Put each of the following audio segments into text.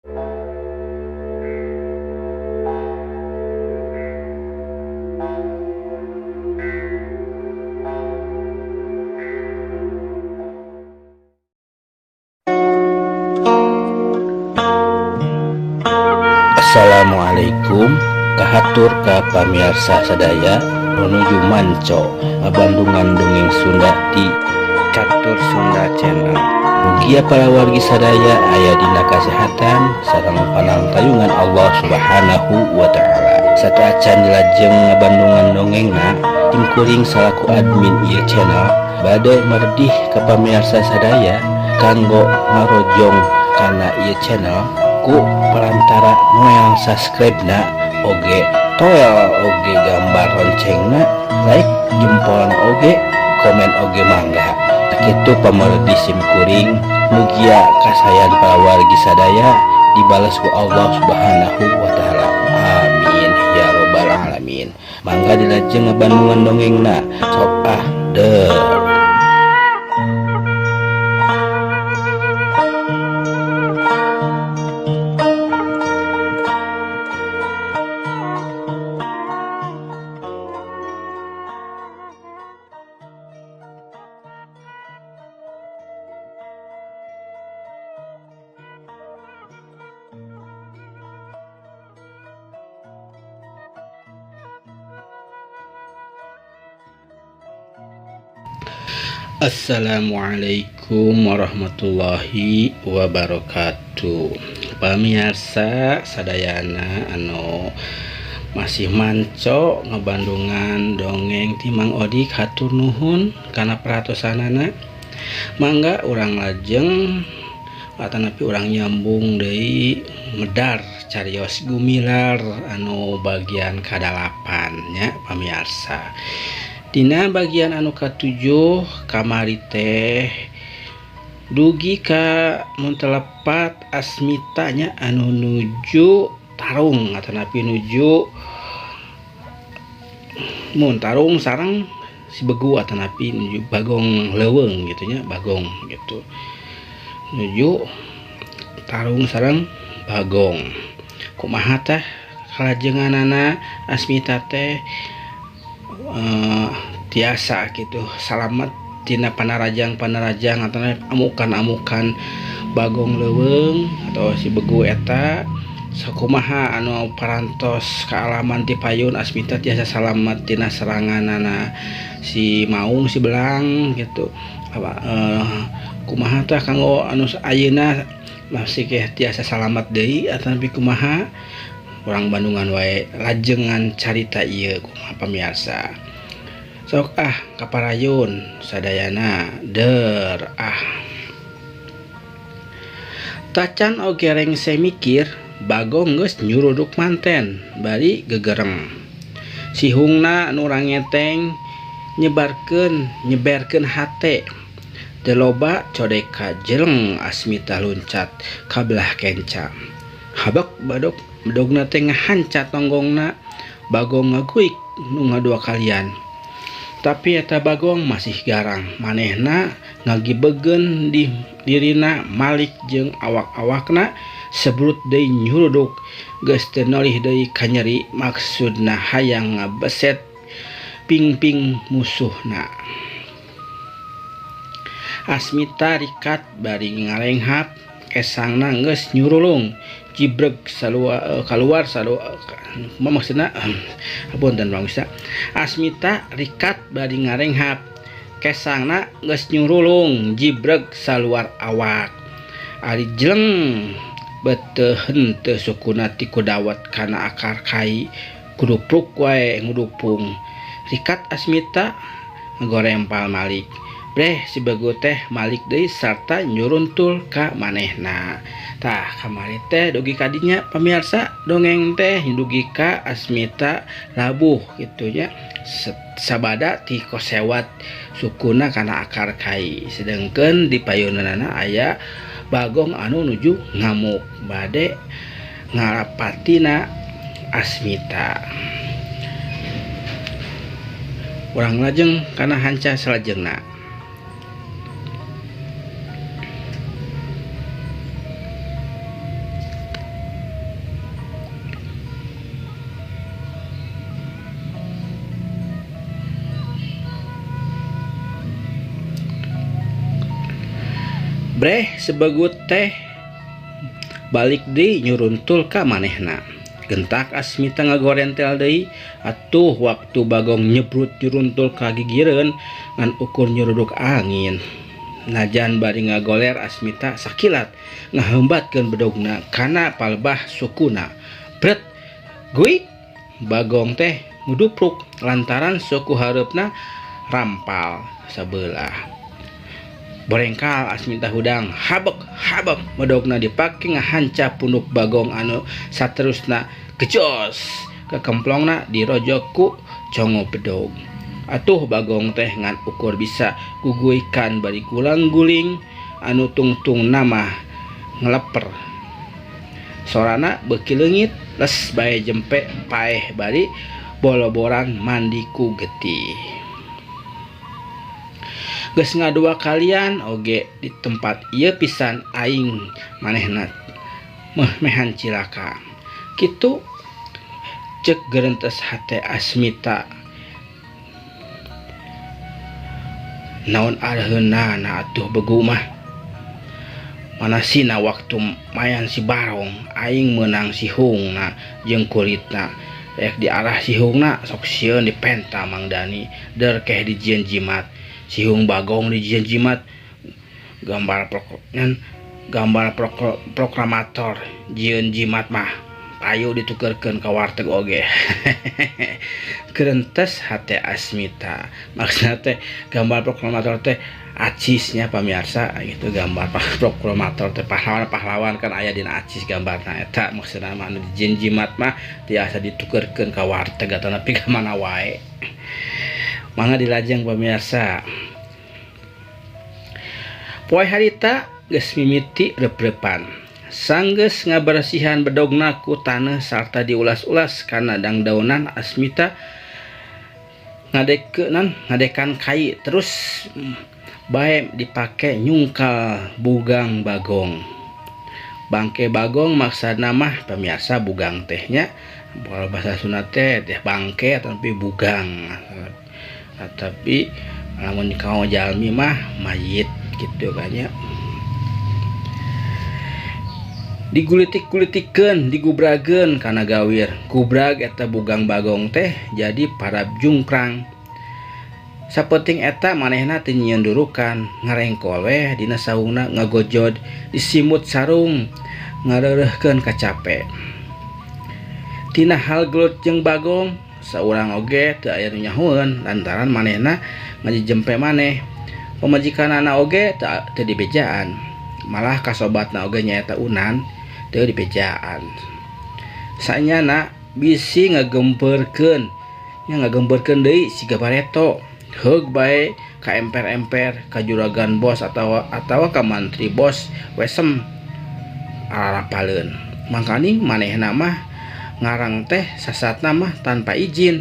Assalamualaikum kahatur ka pamiarsa sadaya menuju manco ngabandungan dongeng Sunda di Catur Sunda Channel. Mugia para wargi sadaya aya dina kasehatan sareng panangtayungan Allah Subhanahu wa taala. Sateuacan dilajeng ngabandungan dongengna tim kuring salaku admin ieu channel bade meredih ka pamiarsa sadaya kanggo ngarojong kana ieu channel ku perantara noel subscribe na oge toel oge gambar loncengna like jempolna oge komen oge mangga kitu pamardi sim kuring mugia kasayan para wargi sadaya dibalas ku Allah Subhanahu wa taala. Amin ya robbal alamin. Mangga dilajeng ngabandungan dongengna sok ah der. Assalamualaikum warahmatullahi wabarakatuh. Pamirsa sadayana anu masih manco ngebandungan dongeng ti Mang Odik hatur nuhun kana perhatosanana. Mangga urang lajeng atanapi urang nyambung deui medar carios gumilar anu bagian kadalapan nya pamirsa. Dina bagian anu katujuh kamari teh dugi ka mun telepat asmitanya anu nuju tarung atanapi nuju mun tarung sareng si begu atanapi nuju bagong leuweung gitu nya, bagong gitu nuju tarung sareng bagong. Kumaha tah kalajenganana asmita teh tiasa gitu salamet tina panarajang-panarajang atau amukan-amukan bagong leuweung atau si begu eta. Sakumaha anu parantos kaalaman ti payun asmita tiasa salamet tina seranganana si maung si belang gitu. Apa kumaha tah kanggo anu ayeuna masih keh tiasa salamet deui ataupun kumaha? Urang Bandungan wae lajengan carita ieu kumaha pamirsa. Sok ah kaparayun sadayana der ah. Tacan oge rengse mikir bagong geus nyuruduk manten bari gegereng. Sihungna nu rangeteng nyebarkeun hate. Teu loba codeka jeleng asmita luncat ka belah kenca. Habak badok bedogna teh ngahanca tonggongna bagong ngaguik nu ngadua kalian. Tapi eta bagong masih garang manehna ngagibegeun di dirina malik jeung awak-awakna sebrut deui nyuruduk geus teu nolih deui ka nyeri maksudna hayang ngabeset pingping musuhna. Asmita rikat bari ngalenghap kesangna geus nyurulung jibreg kaluar salua maksudna apunten bangsa. Asmita rikat bari ngarenghap kesangna geus nyurulung jibreg saluar awak. Ari jeleng beteu henteu sukuna ti kudawat kana akar kai kudupruk wae ngudupung. Rikat asmita ngagorempal malik. Breh si begu teh malik deui sarta nyuruntul ka manehna. Tah kamari teh dugi kadinya pamirsa dongeng teh dugi ka asmita labuh gitu nya sabada ti kosewat sukuna kana akar kai. Sedengkeun di payunanana aya bagong anu nuju ngamuk bade ngarapatina asmita. Urang lajeng kana hanca salajengna. Breh sebegut teh balik deui nyuruntul ka manehna. Gentak Asmita ngagorentel deui atuh waktu Bagong nyebrut nyuruntul ka gigireun ngan ukur nyuruduk angin. Najan bari ngagoler Asmita sakilat ngaheumbatkeun bedogna kana palebah sukuna. Bret guik Bagong teh ngudupruk lantaran suku hareupna rampal sabelah. Borengkal Asmita hudang habek habek bedogna dipake ngahanca punduk Bagong anu saterusna gejos kekemplongna dirojok ku congo bedog. Atuh Bagong teh ngan ukur bisa guguikan bari gulang-guling anu tungtung nama ngeleper. Sorana beuki leungit les bae jempe paeh bari boloboran mandi ku getih. Geus ngadua kalian oge di tempat ieu pisan aing manehna meh-mehan cilaka. Kitu ceuk gerentes hate Asmita. Naon areuheunana atuh begu mah. Manasina waktu mayan si Barong aing meunang sihungna jeung kulitna. Rek diarah sihungna sok sieun dipenta Mang Dani derkeh dijieun jimat. Sihung Bagong dijieun jimat gambar proklamator jieun jimat mah payu ditukerkeun ka warteg oge. Gerentes hate Asmita. Maksudna teh gambar proklamator teh acisnya pamirsa gitu, gambar proklamator teh pahlawan-pahlawan kan aya dina acis gambarna eta maksudna mah anu dijieun jimat mah tiasa ditukerkeun ka warteg atanapi ka mana wae. Mangga dilajeng pamirsa. Poe harita geus mimiti reup-reupan. Sanggeus ngabersihan bedogna ku taneuh sarta diulas-ulas kana dangdaunan Asmita ngadekan kai terus bae dipake nyungkal bugang Bagong. Bangke Bagong maksudna mah pamirsa bugang teh nya. Kalau bahasa Sunda teh teh bangke tapi bugang. Tapi lamun kau jalmi mah mayit gitu banyak. Digulitik-gulitikeun, digubrageun kana gawir. Gubrag eta bugang Bagong teh jadi para jungkrang. Sapenting eta manehna teu nyieun durukan, ngarengkol weh dina saungna ngagojod, disimut sarung ngareureuhkeun kacape. Tina hal gelut jeung Bagong saurang oge teu aya nu nyahoeun lantaran manehna ngajejempe maneh. Pamajikanana oge teu dibejaan, malah kasobatna oge nyaeta Unan teu dibejaan. Sanyana bisi ngagemperkeun, nya ngagemperkeun deui siga bareto. Heug bae ka emper-emper ka juragan bos atawa ka mantri bos wesem ararapaleun. Mangkaning manehna mah ngarang teh sasatna mah tanpa izin,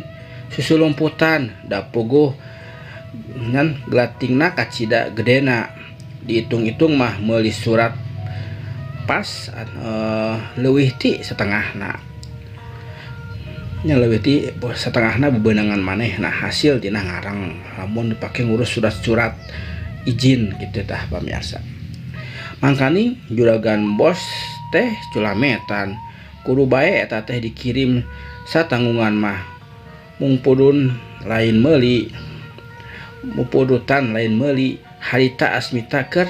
susulumputan da puguh ngan gelatingna kacida gedena. Dihitung-hitung mah meuli surat pas leuwih ti setengahna. Nya leuwih ti setengahna bebenangan manehna hasil tina ngarang lamun dipake ngurus surat-surat izin gitu tah pamirsa. Mangkaning juragan bos teh culametan kudu bae eta teh dikirim satanggungan mah mungpudun lain meuli mupudutan lain meuli. Harita Asmita keur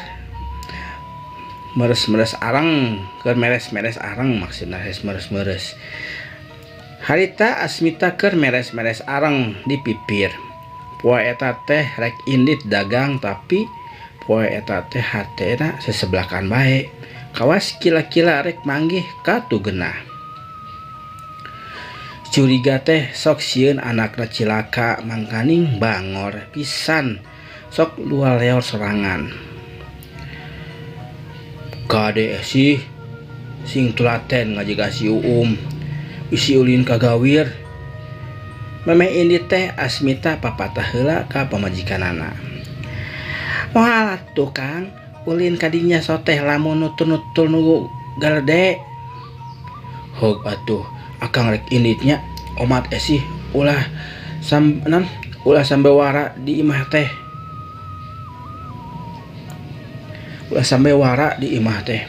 meres-meres arang, keur meres-meres arang maksudna meres-meres. Harita Asmita keur meres-meres arang di pipir. Poe eta teh rek indit dagang tapi poe eta teh hatena sesebelakan bae. Kawas kila-kila rek manggih ka tugenah. Curiga teh sok sieun anakna cilaka mangkaning bangor pisan sok luar leor sorangan. Kade sih sing tulaten ngajaga si Uum isi ulin kagawir. Memeh indit teh Asmita papatah heula ka pamajikanana. Moal atuh Kang, ulin kadinya soteh lamun nutur-nutur nu galede. Hog atuh akang rek inditnya omat esih ulah ulah sambewara di imah teh. Ulah sampe wara di imah teh.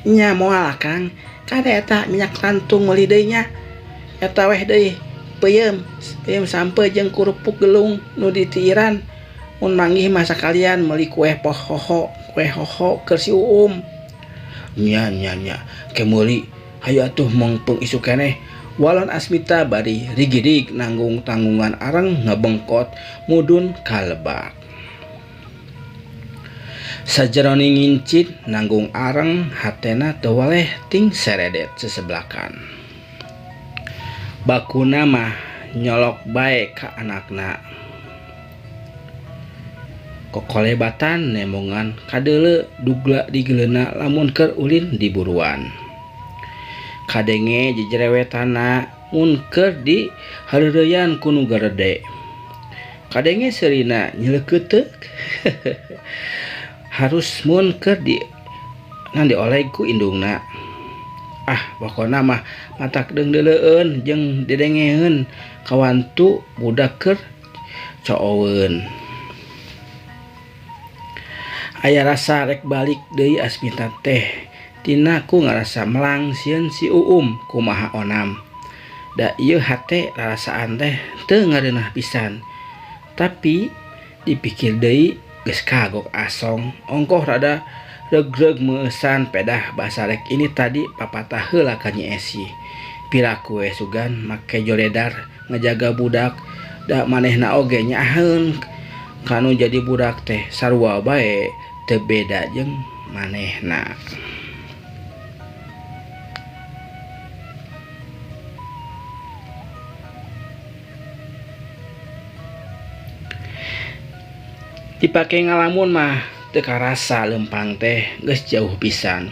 Nya moal Akang, kade eta minyak lantung meuli deui nya. Eta weh deui peuyeum, peuyeum sampeu jeung kurupuk gelung nu ditiiran. Mun manggih mah sakalian meuli kue pohoho, kue hoho keur si Uum. Nya nya nya, ke meuli hayu atuh mengpeung isuk keneh. Walon Asmita bari rigidig nanggung tanggungan areng ngebengkot mudun ka lebak. Sajeroning ngincit nanggung areng hatena teu waleh ting seredet seseblakan. Bakuna mah nyolok bae ka anakna. Kokolebatan nembongan kadeuleu dugla digeleuna lamun keur ulin di buruan. Kadenge jejerewetana mun keur di hareureuyan ku nu garede. Kadenge seurina nyeleukeuteuh harus mun keur di ngan dioleg ku indungna. Ah pokona mah matak deungdeuleueun jeung didengeeun kawantu budak keur cooweun. Aya rasa rek balik deui Asmita teh tina ku ngarasa melang sieun si Uum kumaha onam. Da ieu hate rarasaan teh teu ngareunah pisan. Tapi dipikir deui geus kagok asong ongkoh rada regreg meueusan pedah basa rek ini tadi papatah heula ka Nyi Esi. Piraku we sugan make joledar ngajaga budak da manehna oge nyaaheun kanu jadi budak teh sarua bae teu beda jeung manehna. Dipake ngalamun mah teu karasa leumpang teh geus jauh pisan.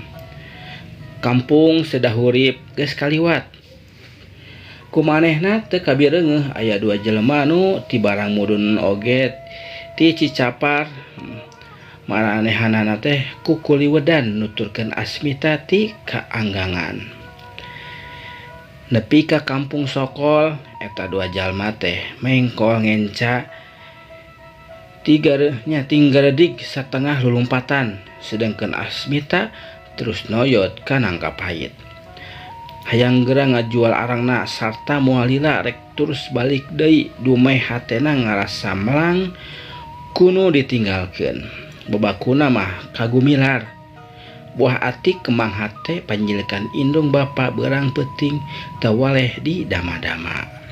Kampung Sedahurip geus kaliwat. Ku manehna teu kabireungeuh aya dua jelema nu ti barang mudun oge ti Cicapar maranehanana teh kukuliwedan nuturkeun Asmita ti kaanggangan. Nepi ka kampung Sokol eta dua jalma teh mengkol ngenca tigarnya tinggaredig satengah lulumpatan sedangkan Asmita terus noyot ka nangka pahit. Hayang geura ngajual arangna sarta moal lila rek terus balik deui dumeh hatena ngarasa melang kuno ditinggalkeun. Babakuna mah kagumilar. Buah ati kembang hate panjilikan indung bapa beurang peuting teu waleh di dama-dama.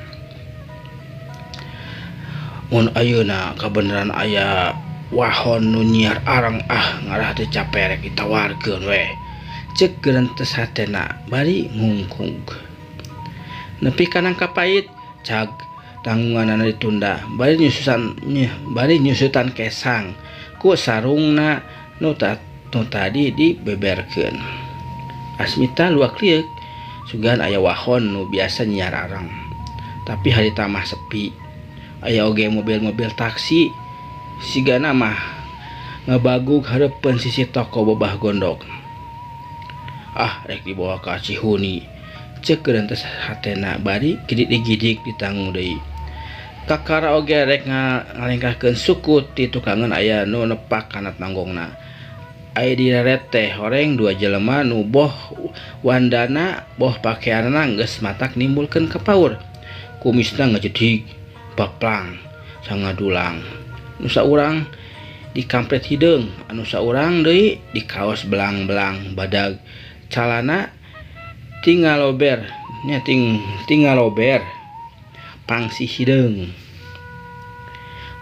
Mun ayeuna kabeneran aya wahon nu nyiar arang ah ngarah teh cape rek ditawarkeun weh. Ceuk gerentes hatena bari ngungkung. Nepi ka nangka pait cag tanggunganana ditunda bari nyusutan bari nyusutan kesang ku sarungna nu tadi dibeberkeun. Asmita luak lieuk sugan aya wahon nu biasa nyiar arang. Tapi harita mah sepi. Aya oge mobil-mobil taksi sigana mah ngebagug hareupeun sisi toko bobah gondok. Ah rek dibawa ka Cihuni. Ceuk gerentes hatena bari gidik-gidik ditanggung deui. Kakara oge rek ngalengkahkeun suku ti tukangeun aya nu nepak kana tanggongna. Aya direret teh horeng dua jelema nu boh wandana boh pakeanana geus matak nimbulkeun kapaur. Kumisna ngejedig baplang sangadulang. Nu saurang dikampret hideung, anu saurang deui dikaos belang-belang badag calana tingalober nya tingalober pangsi hideung.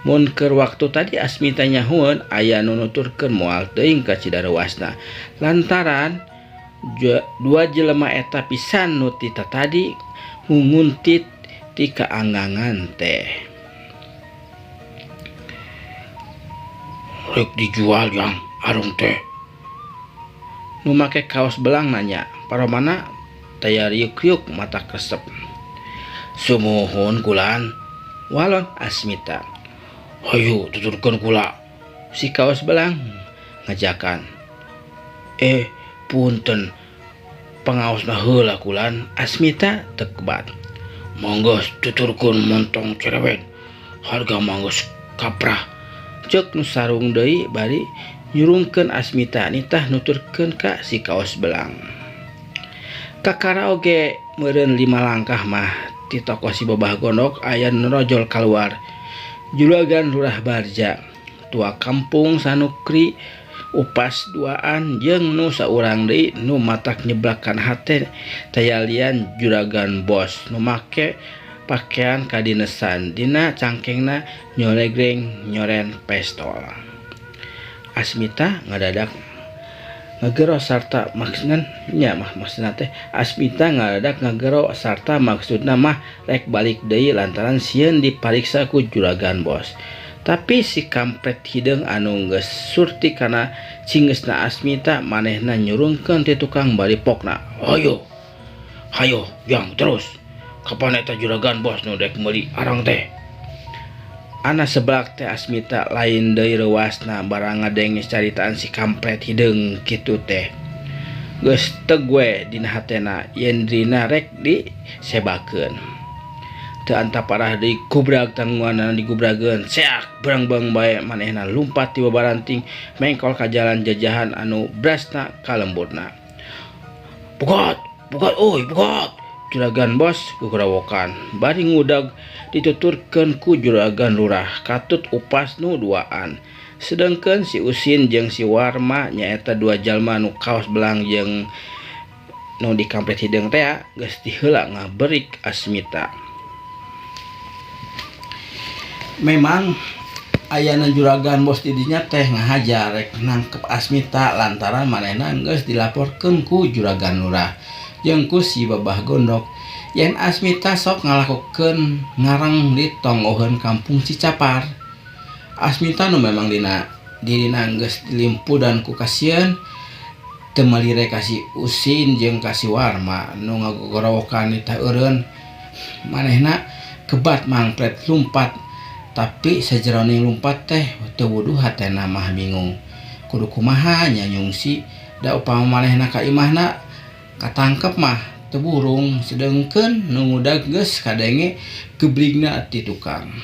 Mun keur waktu tadi Asmita nyahueun aya nu nuturkeun moal teuing ka Cidaruasna lantaran dua jelema eta pisan nu ti tatadi ngunguntit ti kaanggangan teh. Rek dijual yang arung teh. Nu make kaos belang nanya, paromana taya riuk-riuk mata kesep. Sumuhun kulan, walon Asmita. Hayu tuturkeun kula. Si kaos belang ngajakan. Punten pangaosna heula kulan. Asmita tekebat. Mangga tuturkeun montong cerewet. Harga mangga kaprah. Ceuk nu sarung deui bari Nyurungkeun Asmita nitah nuturkeun ka si kaos belang. Kakara oge meureun lima langkah mah ti toko si Babah Gondok aya nu rojol kaluar. Juragan Lurah Barja, tua kampung Sanukri, Upas duaan jeung nu saurang deui nu matak nyeblak kana hate tayalian Juragan Bos nu make pakean kadinesan dina cangkengna nyoregreng nyoren pestol. Asmita ngadadak ngagero sarta maksudna nya mah maksudna teh Asmita ngadadak ngagero sarta maksudna mah rek balik deui lantaran sieun dipariksa ku Juragan Bos. Tapi si kampret hideung anu geus surti kana cingeusna Asmita manehna nyurungkeun ti tukang bari pokna. Hayo. Hayo, jang terus. Kapan eta juragan bos nu dek meuli arang teh? Ana seblak teh Asmita lain deui reuasna barang ngadenge caritaan si kampret hideung kitu teh. Geus teg we dina hatena yen dirina rek disebakeun. Teu antap parah deui gubrag tanggunganna digubrageun seak berengbeng bae manehna lumpat ti babaranting mengkol ka jalan jajahan anu brasna ka lemburna. Bugat! Bugat euy bugat! Juragan Bos gugurawokan bari ngudag dituturkeun ku Juragan Lurah katut upas nu duaan. Sedengkeun si Usin jeung si Warma nyaeta dua jalma nu kaos belang jeung nu dikampret hideung tea geus diheula ngaberik Asmita. Memang ayana juragan bos di dinya teh ngahajar rek nangkep Asmita lantaran manehna geus dilaporkeun ku juragan lurah jeung ku si Babah Gondok yen Asmita sok ngalakukeun ngareng di tonggoheun kampung Cicapar. Asmita nu memang dina dirina geus dilimpudan ku kasieun teu malire ka si Usin jeung ka si Warma nu ngagogorowokan nitah eureun. Manehna kebat mangplet lumpat tapi sajeroning lumpat teh teu wuduh hatena mah bingung kudu kumaha nya nyungsi da upama manehna ka imahna katangkep mah teu burung sedengkeun nu ngudag geus kadenge gebligna ti tukang.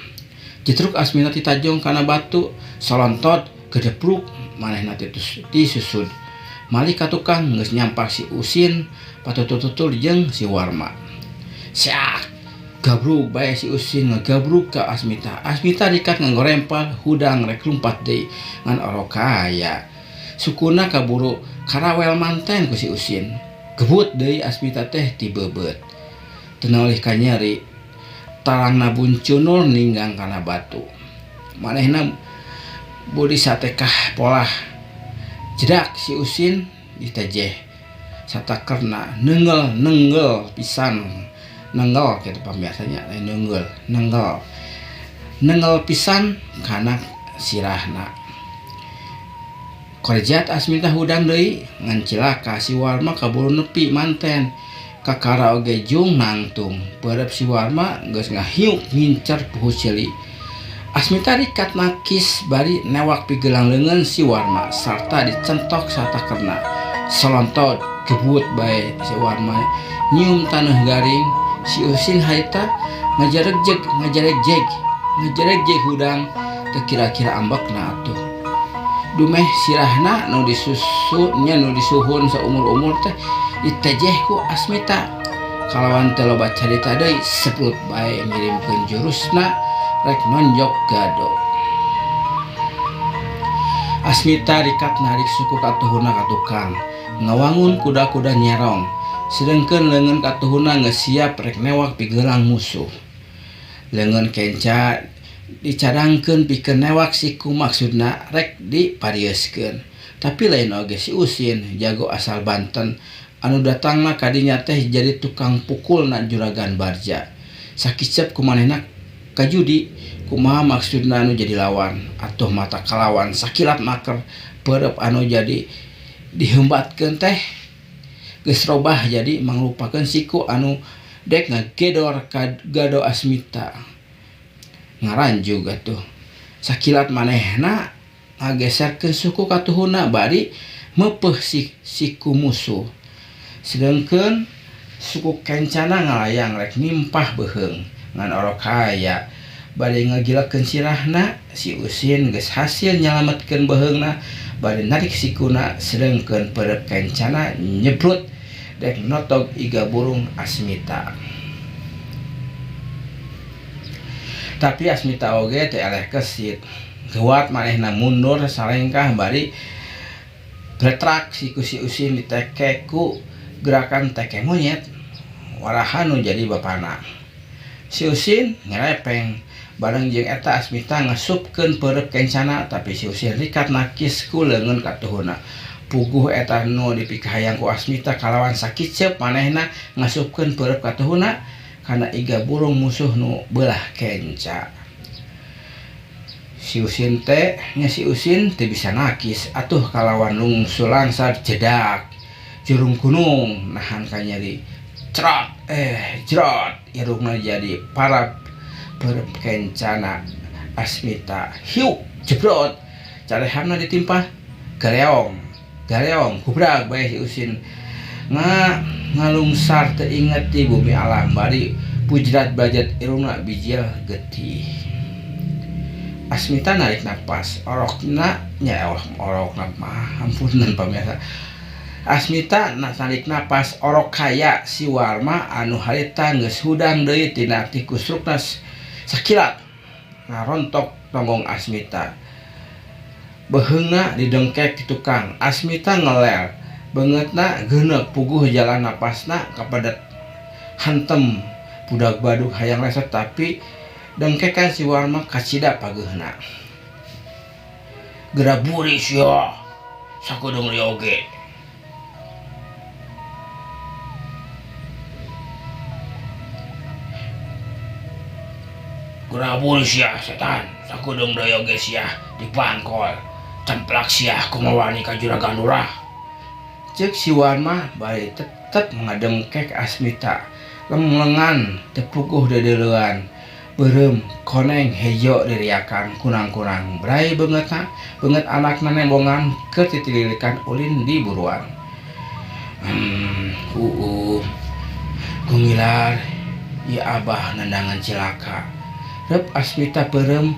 Jetruk Asmina titajong kana batu solontot gedepruk manehna tisusud. Malih ka tukang geus nyampak si Usin patutur-tutur jeung si Warma. Siak! Gabrug bae si Usin ngagabrug ka Asmita. Asmita rikat ngagorempal hudang rek lumpat deui ngan orok kaya. Sukuna kaburu karawel manten ku si Usin. Gebut deui Asmita teh ti beubeut. Teu nolih ka nyeri. Tarangna buncunul ninggang kana batu. Manehna budi satekah polah. Jedak si Usin ditejeh satakerna neunggeul neunggeul pisan neunggeul kitu pambiasanya lain neunggeul neunggeul neunggeul pisan kana sirahna. Korejat Asmita hudang deui ngan cilaka si Warma kaburu nepi manten. Kakara oge jung nangtung peureub si Warma geus ngahiuk ngincer puhu ceuli. Asmita rikat nakis bari newak pigelang leungeun si Warma sarta dicentok satakerna. Solontod gebut bae si Warma nyium taneuh garing. Si Usin harita ngajaregjeg ngajaregjeg ngajaregjeg hudang teu kira-kira ambekna atuh. Dumeh sirahna nu disusu nya nu disuhun saumur-umur teh ditejeh ku Asmita. Kalawan teu loba carita deui seprut bae ngirimkeun jurusna rek nonjok gado. Asmita rikat narik suku katuhuna ka tukang, ngawangun kuda-kuda nyerong, sedengkeun leungeun katuhuna geus siap rek newak pigelang musuh. Leungeun kenca dicadangkeun pikeun newak siku maksudna rek diparieuskeun. Tapi lain oge si Usin, jago asal Banten anu datangna ka dinya teh jadi tukang pukulna Juragan Barja. Sakicep ku manehna kajudi, kumaha maksudna anu jadi lawan, atuh mata kalawan sakilap maker peureub anu jadi dihembatkeun teh geus robah jadi mangrupakeun siku anu dek ngagedor ka gado Asmita. Ngaranjug atuh. Sakilat manehna ngageserkeun suku katuhuna bari meupeuh siku musuh. Sedengkeun suku kencana ngalayang rek nimpah beuheung ngan orok haya. Bari ngagilekeun sirahna, si Usin geus hasil nyalametkeun beuheungna Bari narik sikuna sedengkeun peureup kencana nyebrut dek notog iga burung Asmita. Tapi Asmita oge teu eleh kesit. Geuwat manehna mundur salengkah bari bretrak siku si Usin diteke ku gerakan teke monyet. Warahan nu jadi bapana. Si Usin ngerepeng. Bareng jeung eta Asmita ngasupkeun peureup kencana tapi si Usin rikat nakis ku leungeun katuhuna. Puguh eta nu dipikahayang ku Asmita kalawan sakiceup manehna ngasupkeun peureup katuhuna kana iga burung musuh nu beulah kenca. Si Usin teh nya si Usin teu bisa nakis atuh kalawan lungsu langsar jedak jurung gunung nahan kanyeri cerot eh jerot irungna jadi parab peureum kencana Asmita hiuk jebrot calehamna ditimpah galeong galeong gubrag bae si Usin nga ngalungsar teu inget ti bumi alam bari bujrat bajat irungna bijil getih. Asmita narik napas orokna nya orokna mah ampunan pamirsa. Asmita narik napas orok kaya si Warma anu harita geus hudang deui tina tikusrukna sakilat ngarontok tonggong Asmita. Beheungna didengkek ti tukang Asmita ngeler beungeutna geuneuk puguh jalan napasna kapadet hantem budak baduk hayang lesot tapi dengkekan si Warma kacida pageuhna. Geura buri sia sakudeung deui oge. Geura buri sia setan sakudeung deui oge sia dibangkol cemplak sia kumaha wani ka juragan lurah. Ceuk si Warma bari tetep ngadengkek Asmita lenglengan teu puguh deudeulean. Beureum koneng hejo diriakan kunang-kunang bray beungeutna beungeut anakna nembongan keur titililikan ulin di buruan. Uuh gumilar ieu abah nandangan cilaka. Reup Asmita beureum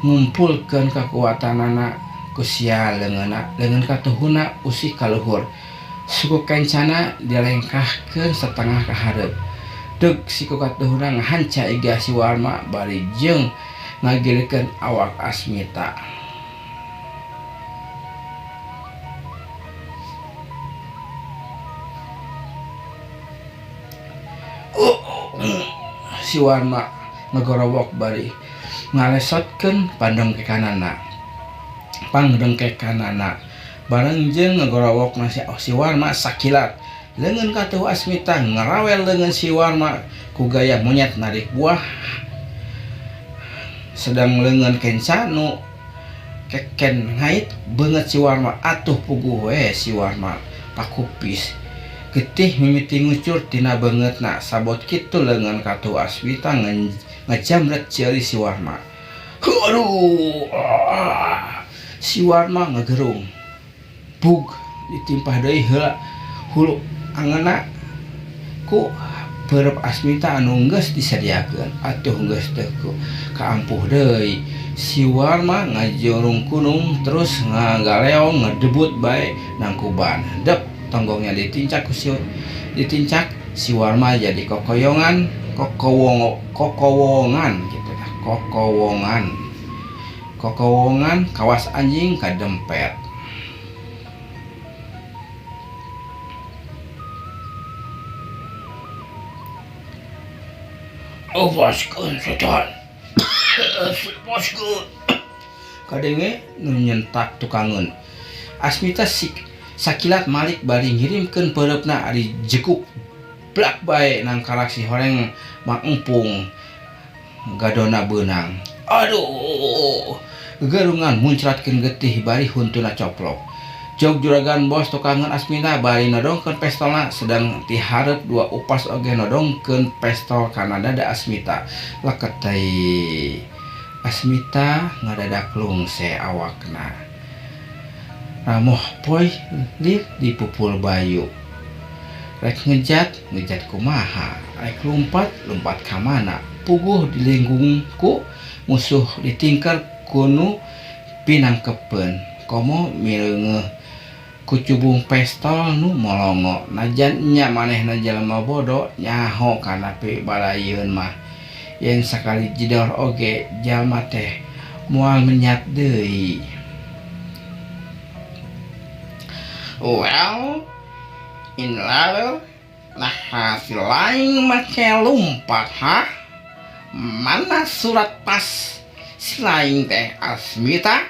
ngumpulkeun kakuatanana ku sia leungeunna leungeun katuhuna usik ka luhur. Suku kencana dilengkahkeun satengah ka hareup. Deuk siku katuhuna ngahanca iga si Warma bari jeung ngagilikeun awak Asmita. Si Warma ngagorowok bari ngalesotkeun pandengkekanana. Pangdengkekanana bareng jeung ngagorowokna si Warma sakilat. Leungeun katuhu Asmita ngarawel leungeun si Warma ku gaya monyet narik buah sedang leungeun kenca nu keken ngait beungeut si Warma atuh puguh we si Warma pakupis getih mimiti ngucur tina beungeutna sabot kitu leungeun katuhu Asmita ngejamret ceuli si Warma. Aduh, si Warma ngegerung bug ditimpah deui heula hulu angeuna ku peureub Asmita anu geus disadiakeun atuh geus teu kaampuh deui. Si Warma ngajurung kunung terus ngagaleong ngedebut bae nangkuban dep tonggongnya ditincak ku si ditincak si Warma jadi kokoyongan kokowongo kokowongan gitu dah kokowongan kokowongan kawas anjing kadempet. Lepaskeun setan. Lepaskeun. Kadenge nu nyentak tukangeun. Asmita sik sakilat malik bari ngirimkeun peureupna ari jekuk blak bae nangkarak si horeng mangempung gadona beunang. Aduh, gegerungan muncratkeun getih bari huntuna coplok. Jog juragan bos tukangan Asmita bari nodongkeun pestolna sedang tihareup dua upas oge nodongkeun pestol kana dada Asmita. Leket deui. Asmita ngadadak lungse awakna. Ramoh poy lir dipupul bayu. Rek ngejat, ngejat kumaha. Rek lumpat, lumpat ka mana. Puguh dilinggung ku musuh ditingker kunu pinangkepeun. Komo mireungeuh kucubung pestol nu molongo. Najan nya manehna jelema bodo nyaho kana pibalayeun mah. Yen sakali jedor oge jalma teh moal menyat deui. Well, in lalu nah si lain make lumpat hah? Mana surat pas si lain teh Asmita?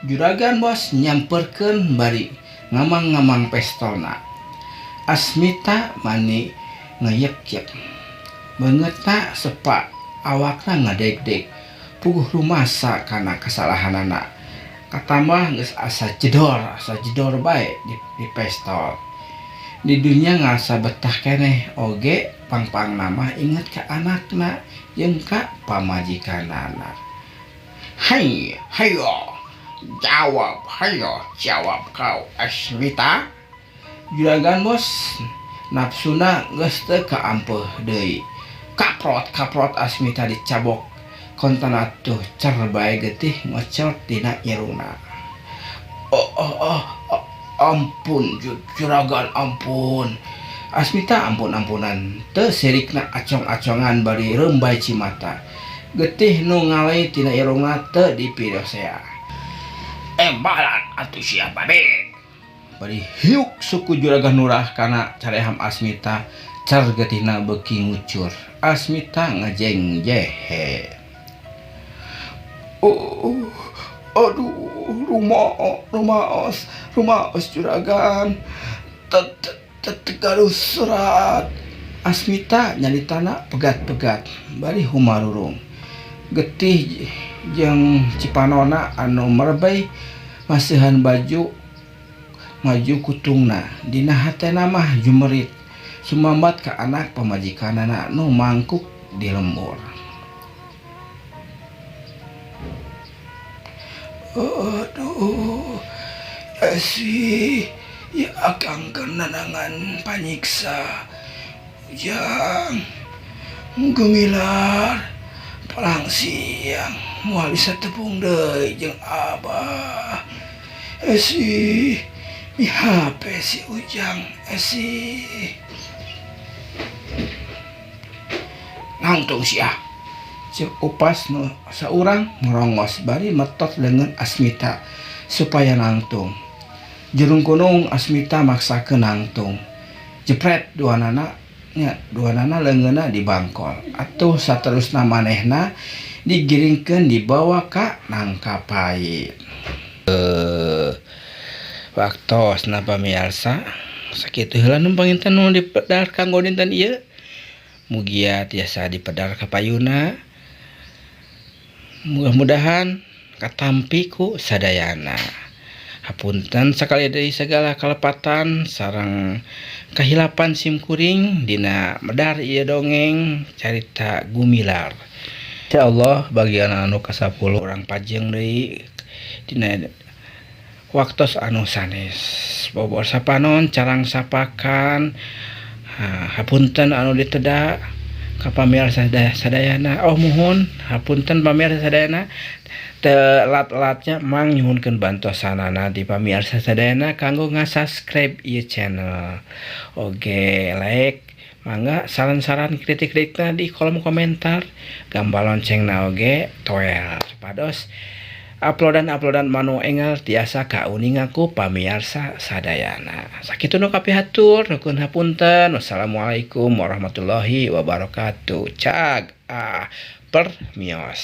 Juragan bos nyamperkeun bari ngamang-ngamang pestolna. Asmita mani ngeyek-yek. Beungeutna sepa, awakna ngadegdeg. Puguh rumasa kana kasalahanana. Katambah geus asa jedor asa jedor bae di pestol. Di dunya ngarasa betah keneh oge pang-pangna mah inget ka anakna jeung ka pamajikanana. Hai, hayo jawab, hayo jawab kau Asmita. Juragan bos nafsuna geus teu kaampeuh deui. Kaprot kaprot Asmita dicabok kontan atuh cer bae getih ngocor tina irungna. Oh, oh, oh, oh, ampun juragan ampun. Asmita ampun-ampunan teu sirikna acong-acongan bari reumbai cimata. Getih nu ngalei tina irungna teu dipirosea. Embalan atuh sia babe. Bari hiuk suku juragan nurah kana careham Asmita cer getihna beuki ngucur. Asmita ngejeng jehe. Oh, aduh, rumaos, rumaos, rumaos juragan. Tegaruh surat. Asmita nyaritana pegat-pegat bari humarurung. Getih jeung cipanona anu merebey maseuhan baju maju kutungna. Dina hatena mah jumerit sumambat ka anak pamajikanana nu mangkuk di lembur. Aduh, esi ya akang kenanangan panyiksa ujang gumilar palang siang moal bisa tepung deui jeung abah. Esi mihape si ujang esi. Nangtung sia. Ceuk Upas nu saurang ngarongos bari metot leungeun Asmita supaya nangtung. Jurung kunung Asmita maksakeun nangtung. Jepret duanana nya duanana leungeunna dibangkol. Atuh saterusna manehna digiringkeun dibawa ka nangka pait. Waktosna pamiarsa sakitu heula nu panginten nu dipedar kanggo dinten ieu. Mugia tiasa dipedar ka payuna. Mudah-mudahan katampi ku sadayana. Hapunten sakali deui sagala kalepatan sareng kahilapan sim kuring dina medar ieu dongeng carita Gumilar. Insyaallah bagian anu kasapuluh urang pajeng deui dina waktos anu sanes. Bobor sapanon carang sapakan hapunten anu diteda ka pamirsa sadayana. Oh muhun hapunten pamirsa sadayana teu lat-latnya mang nyuhunkeun bantosanana di pamirsa sadayana kanggo nga-subscribe ieu channel. Oge like mangga saran-saran kritik-kritikna di kolom komentar gambar loncengna oge toel supados uploadan-uploadan manu enggal tiasa kauninga ku pamiarsa sadayana. Sakitu nu kapihatur nuhun hapunten. Wassalamualaikum warahmatullahi wabarakatuh. Cag ah permios.